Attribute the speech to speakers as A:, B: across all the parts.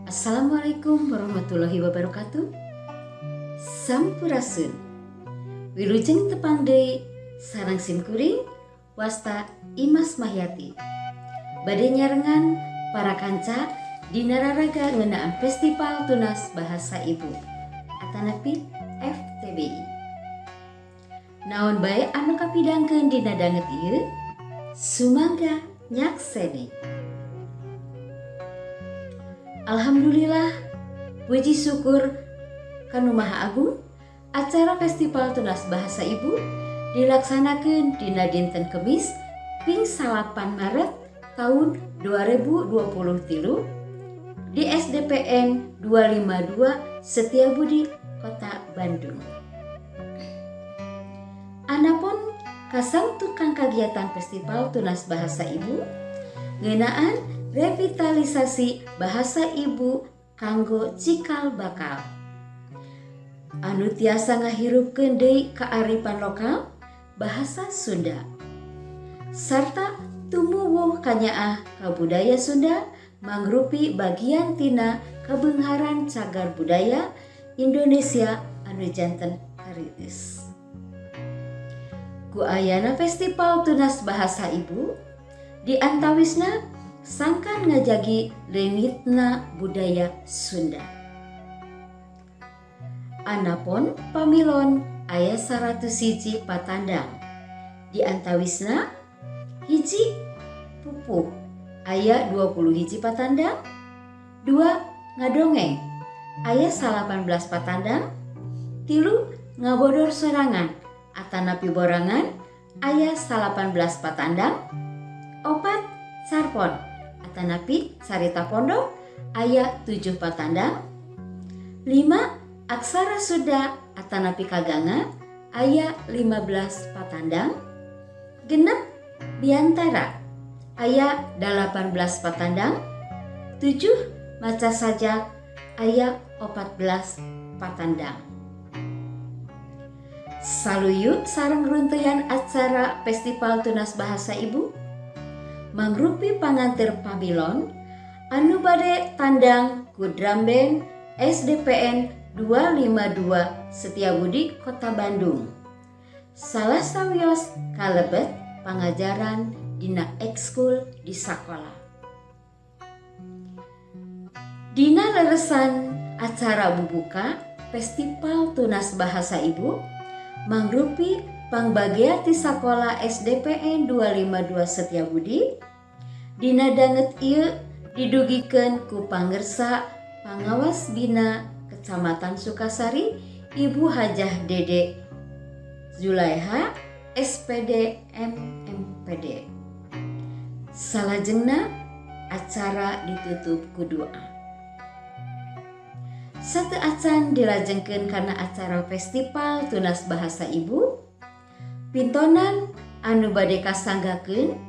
A: Assalamualaikum warahmatullahi wabarakatuh. Sampurasun. Wilujeng tepang deui sareng sim kuring, wasta Imas Mahyati. Bade nyarengan para kanca dina raraga ngeunaan Festival Tunas Bahasa Ibu atanapi FTBI. Naon bae anu kapidangkeun dina danget ieu? Sumangga nyakseni. Alhamdulillah, puji syukur ka Nu Maha Agung, acara Festival Tunas Bahasa Ibu dilaksanakan dina dinten Kemis ping 9 Maret tahun 2023 di SDPN 252 Setiabudi, Kota Bandung. Anapun kasangtukan kagiatan Festival Tunas Bahasa Ibu ngeunaan revitalisasi bahasa ibu kanggo cikal bakal anu tiasa ngahirupkeun deui kearifan lokal bahasa Sunda sarta tumuwuh kanyaah ka budaya Sunda mangrupi bagian tina kabeungharan cagar budaya Indonesia anu janten kareueus. Ku ayana Festival Tunas Bahasa Ibu di antawisna sangkan ngajagi leungitna budaya Sunda. Anapon pamilon aya 101 patandang. Di antawisna hiji, pupuh, aya 20 hiji patandang. Dua, ngadongeng, aya 18 patandang. Tilu, ngabodor sorangan atanapi borangan, aya 18 patandang. Opat, carpon atanapi carita pondok, aya 7 patandang. 5, aksara Sunda atanapi kaganga, aya 15 patandang. 6, biantara, aya 18 patandang. 7, maca sajak, aya 14 patandang. Saluyu sareng runtuyan acara Festival Tunas Bahasa Ibu mangrupi panganteur pamilon anu bade tandang ku drum band SDPN 252 Setiabudi, Kota Bandung. Salah sawios kalebet pangajaran dina ekskul di sakola. Dina leresan acara bubuka Festival Tunas Bahasa Ibu mangrupi pangbagea ti sakola SDPN 252 Setiabudi. Dina danget ieu didugikeun ku pangersa Pangawas Bina Kecamatan Sukasari, Ibu Hajah Dede Zulaiha, SPD MMPD. Salajengna acara ditutup ku doa. Sateuacan dilajengkeun kana acara Festival Tunas Bahasa Ibu, pintonan anu bade kasanggakeun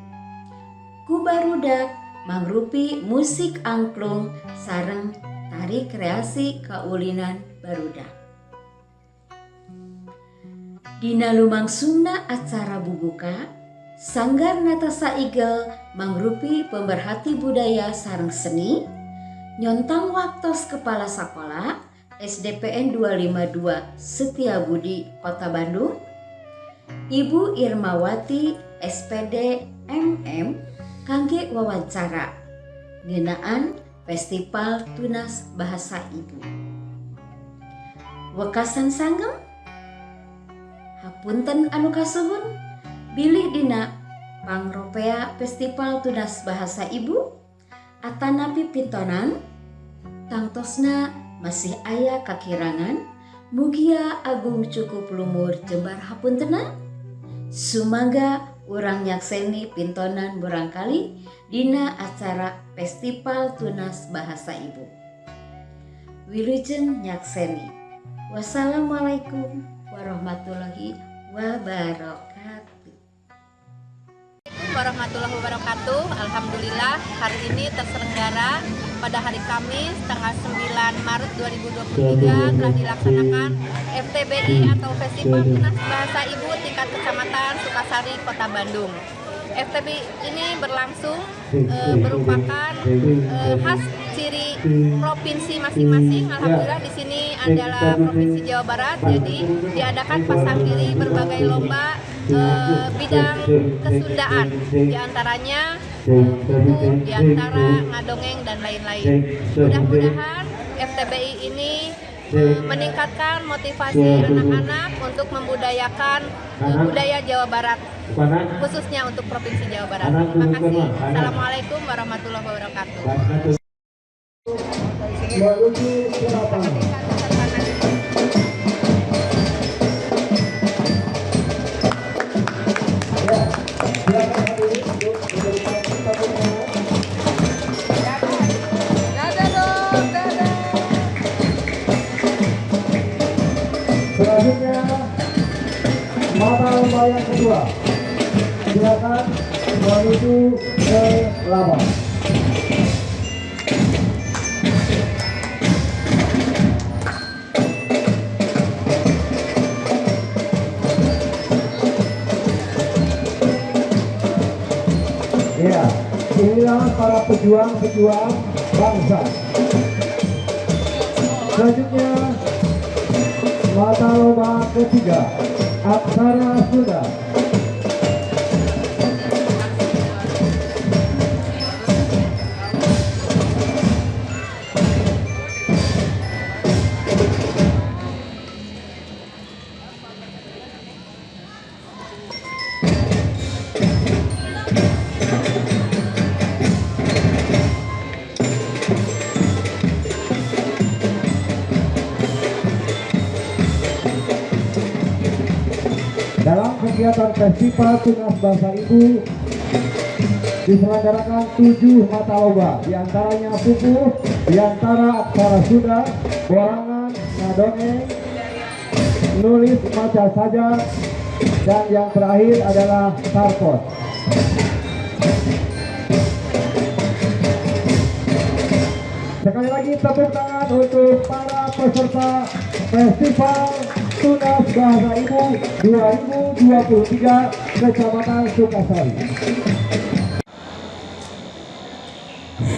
A: ku barudak mangrupi musik angklung sareng tari kreasi kaulinan barudak. Dina lumangsungna acara bubuka, Sanggar Natasa Eagle mangrupi pemerhati budaya sareng seni nyontang waktos kepala sekolah SDPN 252 Setiabudi, Kota Bandung, Ibu Irmawati, SPD MM, kangge wawancara ngeunaan Festival Tunas Bahasa Ibu. Wekasan sanggem, hapunten anu kasuhun bilih dina pangropea Festival Tunas Bahasa Ibu atanapi pintonan tangtosna masih aya kakirangan, mugia agung cukup lumur jembar hapuntena. Sumangga urang nyakseni pintonan murangkali dina acara Festival Tunas Bahasa Ibu. Wilujeng nyakseni. Wassalamualaikum warahmatullahi wabarakatuh.
B: Warahmatullahi wabarakatuh. Alhamdulillah, hari ini terselenggara pada hari Kamis tanggal 9 Maret 2023 telah dilaksanakan FTBI atau Festival Tunas Bahasa Ibu tingkat Kecamatan Sukasari, Kota Bandung. FTBI ini berlangsung merupakan khas ciri provinsi masing-masing. Alhamdulillah di sini adalah Provinsi Jawa Barat, jadi diadakan pasanggiri berbagai lomba bidang kesundaan, diantaranya pupuh, diantara ngadongeng dan lain-lain. Mudah-mudahan FTBI ini meningkatkan motivasi anak-anak untuk membudayakan budaya Jawa Barat, khususnya untuk Provinsi Jawa Barat. Terima kasih. Assalamualaikum warahmatullahi wabarakatuh.
C: Menuju ke lapangan. Ya, silakan hadirin untuk memberikan tepuk tangan.
B: Dadah dong, dadah.
C: Selanjutnya mata lomba yang kedua, silakan menuju ke lapangan. Ya, inilah para pejuang-pejuang bangsa. Selanjutnya mata lomba ketiga, Aksara Sunda. Dalam kegiatan Festival Tunas Bahasa Ibu diselenggarakan 7 mata lomba, diantaranya pupuh, diantara aksara Sunda, borangan, ngadongeng, nulis maca saja, dan yang terakhir adalah tarpon. Sekali lagi tepuk tangan untuk para peserta Festival Tunas Bahasa Ibu 2023 Kecamatan Sukasari.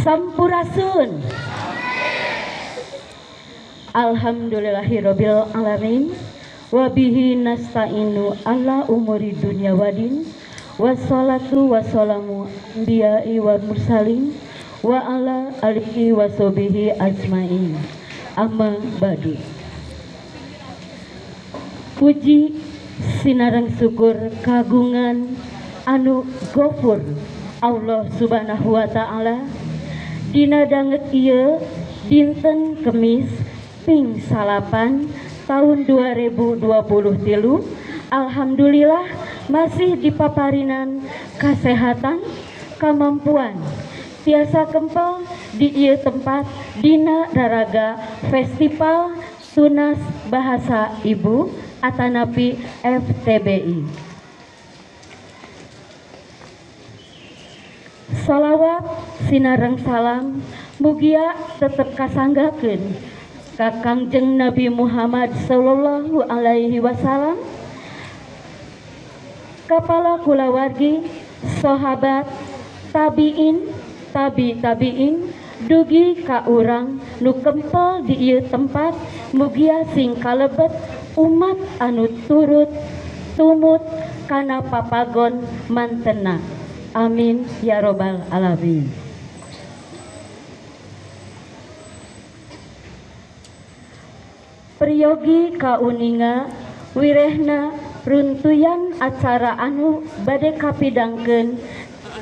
A: Sampurasun. Alhamdulillahirabbil alamin wabihi nasta'inu ala umuri dunya wadin wassalatu wassalamu anbiya'i wal mursalin wa ala alihi washabihi ajmain. Amma ba'du. Puji sinareng syukur kagungan anu gofur Allah Subhanahu wa ta'ala dina danget ieu dinten Kemis ping 9 tahun 2023. Alhamdulillah masih dipaparinan kesehatan kemampuan tiasa kempel di ieu tempat dina raraga Festival Tunas Bahasa Ibu atanapi FTBI. Salawat sinareng salam mugia tetep kasanggakeun ka Kangjeng Nabi Muhammad sallallahu alaihi wasallam, kapala kulawargi, sahabat, tabiin, tabi tabiin, dugi ka urang nu kempel di ieu tempat mugia sing kalebet umat anu turut tumut kana papagon mantena. Amin ya robbal alamin. Priyogi kauninga wirehna runtuyan acara anu bade kapidangkeun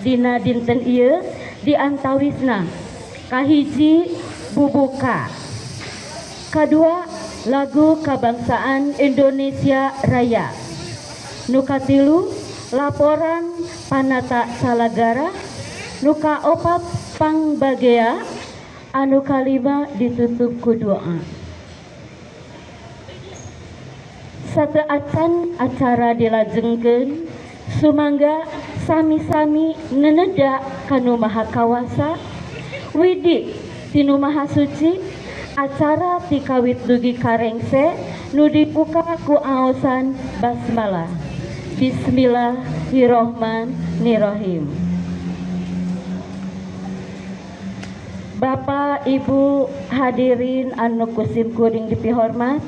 A: dina dinten ieu diantawisna kahiji bubuka, kadua lagu kebangsaan Indonesia Raya, nu katilu laporan panata salagara, nu kaopat pangbagea, anu kalima ditutup ku doa. Sateuacan acara dilajengkeun sumangga sami-sami neneda kanu Maha Kawasa widi tinu Maha Suci. Acara tikawit dugi karengse nu dibuka ku aosan basmalah. Bismillahirrohmanirrohim.
D: Bapak Ibu hadirin anu ku sim kuring dipihormat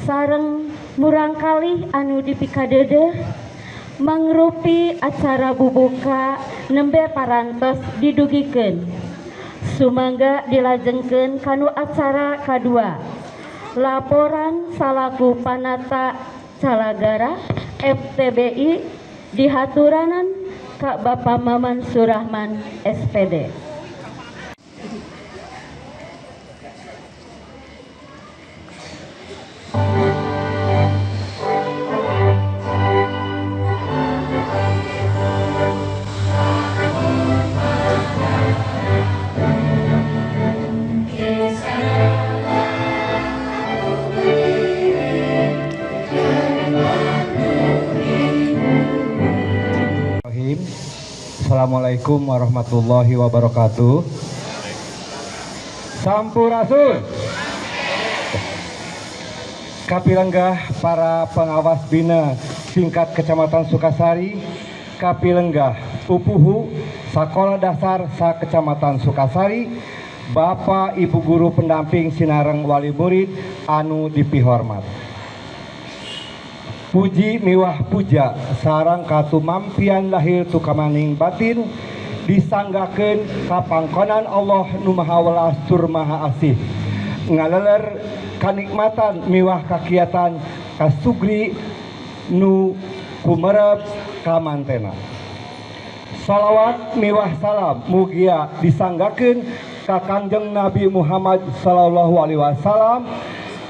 D: sareng murangkalih anu dipikadeudeuh, mangrupi acara bubuka nembe parantos didugikeun. Sumangga dilajengkeun kanu acara kadua, laporan salaku panata calagara FTBI dihaturanan ka Bapak Maman Surahman SPD.
C: Assalamualaikum warahmatullahi wabarakatuh. Sampurasun. Kapilenggah para pengawas bina tingkat Kecamatan Sukasari, kapilenggah pupuhu Sekolah Dasar sa Kecamatan Sukasari, Bapak Ibu guru pendamping sinareng wali murid anu dipihormat. Puji miwah puja sarang katumampian lahir tukamaning batin disanggakeun ka pangkonan Allah nu Maha Welas tur Maha Asih, ngaleler kanikmatan miwah kakiatan kasugri nu kumerep kamantena. Salawat miwah salam mugia disanggakeun ka Kangjeng Nabi Muhammad sallallahu alaihi wasallam,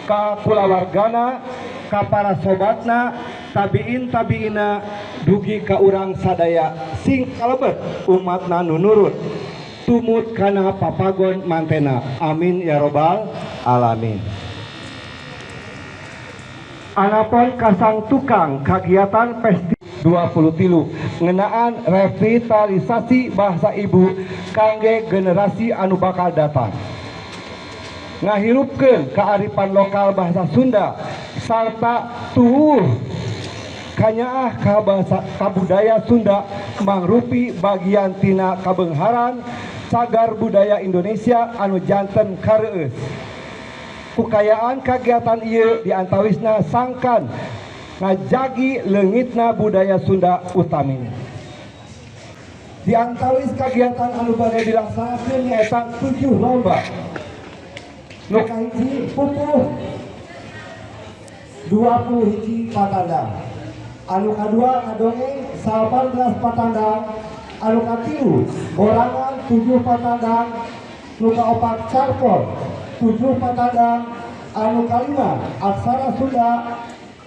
C: ka kulawargana, ka para sobatna, tabiin tabiina, dugi ka urang sadaya sing kalebet umatna nu nurut tumut kana papagon mantena. Amin ya robbal alamin. Anapun kasang tukang kagiatan Festi 23 ngenaan revitalisasi bahasa ibu kangge generasi anu bakal datang, ngahirupkeun kearifan lokal bahasa Sunda sarta tuwuh kanyaah ka bahasa kabudaya Sunda mangrupi bagian tina kabeungharan cagar budaya Indonesia anu janten kareueus. Kukayaan kagiatan ieu diantawisna sangkan ngajagi leungitna budaya Sunda utamina. Diantawis kagiatan anu bade dilaksanakeun nyaeta 7 lomba. Nu kahiji pupuh 20 hiji patandang, anu kadua ngadongeng 18 patandang, anu katilu borangan 7 patandang, nu kaopat carpon 7 patandang, anu kalima aksara Sunda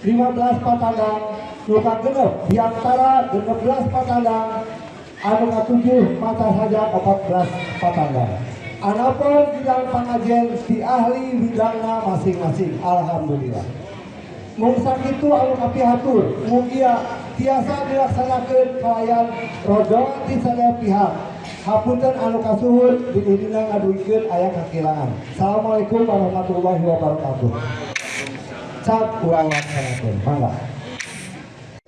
C: 15 patandang, nu kagenep biantara 16 patandang, anu katujuh mata saja 14 patandang. Anapun bidang pangajen di ahli bidangna masing-masing. Alhamdulillah. Mung sakitu anu kapihatur, mugia tiasa dilaksanakeun kalayan rojongan ti sadaya pihak. Hapunten anu kasuhun bilih dina ngadugikeun aya kakirangan. Assalamualaikum warahmatullahi wabarakatuh. Cap urang laksanakeun. Mangga.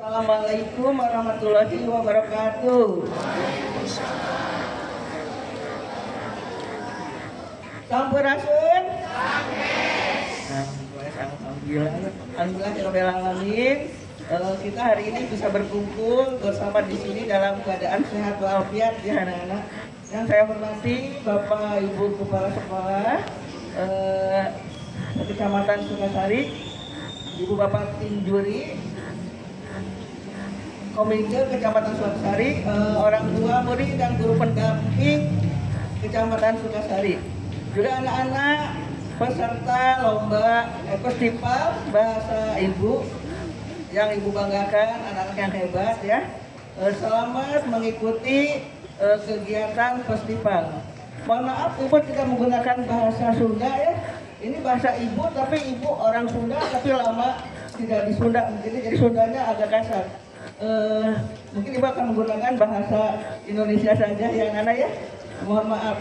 E: Assalamualaikum warahmatullahi wabarakatuh. Sampurasun. Alhamdulillah, alhamdulillah. Kita hari ini bisa berkumpul bersama di sini dalam keadaan sehat walafiat ya anak-anak. Yang saya hormati Bapak Ibu Kepala Sekolah Kecamatan Sukasari, Ibu Bapak Tim Juri, Komite Kecamatan Sukasari, orang tua murid dan guru pendamping Kecamatan Sukasari, juga anak-anak peserta lomba festival bahasa ibu yang ibu banggakan, anak-anak yang hebat ya. Selamat mengikuti kegiatan festival. Mohon maaf ibu tidak menggunakan bahasa Sunda ya. Ini bahasa ibu tapi ibu orang Sunda tapi lama tidak di Sunda, mungkin jadi Sundanya agak kasar. Mungkin ibu akan menggunakan bahasa Indonesia saja ya anak-anak ya. Mohon maaf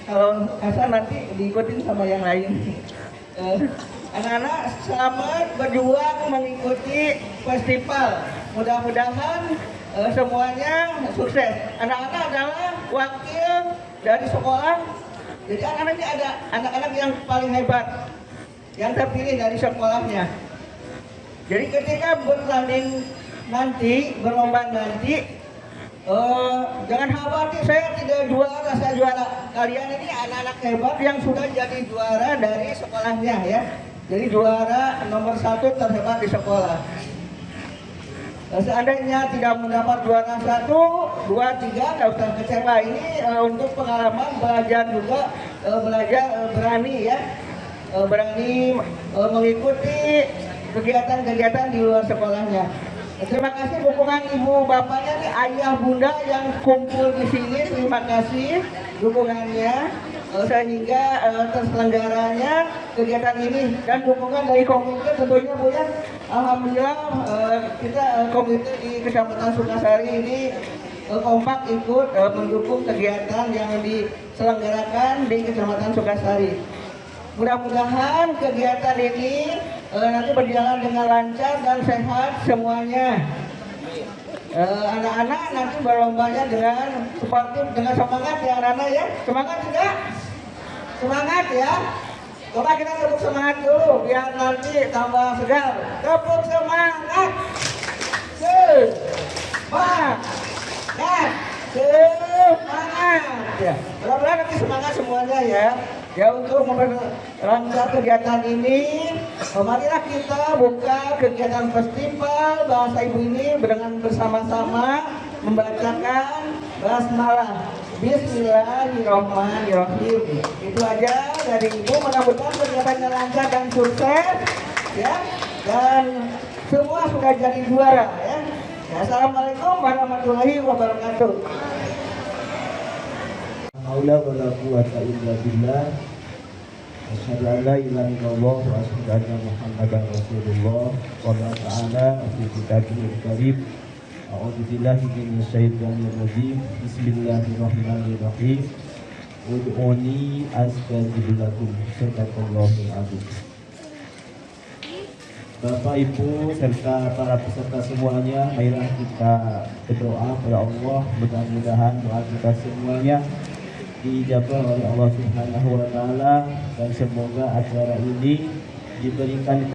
E: kalau kasar nanti diikutin sama yang lain. Anak-anak selamat berjuang mengikuti festival. Mudah-mudahan semuanya sukses. Anak-anak adalah wakil dari sekolah Jadi anak-anak ini ada anak-anak yang paling hebat, yang terpilih dari sekolahnya. Jadi ketika bertanding nanti, berlomba nanti, jangan khawatir saya tidak juara, saya juara. Kalian ini anak-anak hebat yang sudah jadi juara dari sekolahnya ya. Jadi juara nomor 1 terhebat di sekolah. Seandainya tidak mendapat juara 1, 2, 3, nggak usah kecewa. Ini untuk pengalaman belajar juga, belajar berani ya, berani mengikuti kegiatan-kegiatan di luar sekolahnya. Terima kasih dukungan ibu bapaknya nih, ayah bunda yang kumpul di sini. Terima kasih dukungannya sehingga terselenggaranya kegiatan ini, dan dukungan dari komite tentunya Bu ya. Alhamdulillah kita komite di Kecamatan Sukasari ini kompak ikut mendukung kegiatan yang diselenggarakan di Kecamatan Sukasari. Mudah-mudahan kegiatan ini nanti berjalan dengan lancar dan sehat semuanya. Anak-anak nanti berlombanya dengan sportif, dengan semangat ya anak-anak ya. Semangat tidak? Semangat ya. Coba kita tepuk semangat dulu biar nanti tambah segar. Tepuk semangat. Semangat. Semangat. Ya. Mudah-mudahan nanti semangat semuanya ya. Ya, untuk memperlancar kegiatan ini, marilah kita buka kegiatan festival bahasa ibu ini dengan bersama-sama membacakan basmalah. Bismillahirrahmanirrahim. Itu aja dari ibu, mudah-mudahan kegiatannya lancar dan sukses ya, dan semua sudah jadi juara ya. Ya, assalamualaikum warahmatullahi wabarakatuh.
F: Haula wala quwata illa billah. Asyhadu an la ilaha illallah wa asyhadu anna Muhammadan Rasulullah. Qala ta'ala fi kitabihil karim. A'udzu billahi minasyaitonir rajim. Bismillahirrahmanirrahim. Ud'uni astajib lakum. Sadaqallahul azim. Bapak, Ibu, serta para peserta semuanya, marilah kita berdoa kepada Allah. Mudah-mudahan doa kita semuanya diijabah oleh Allah Subhanahu wa taala, dan semoga acara ini diberikan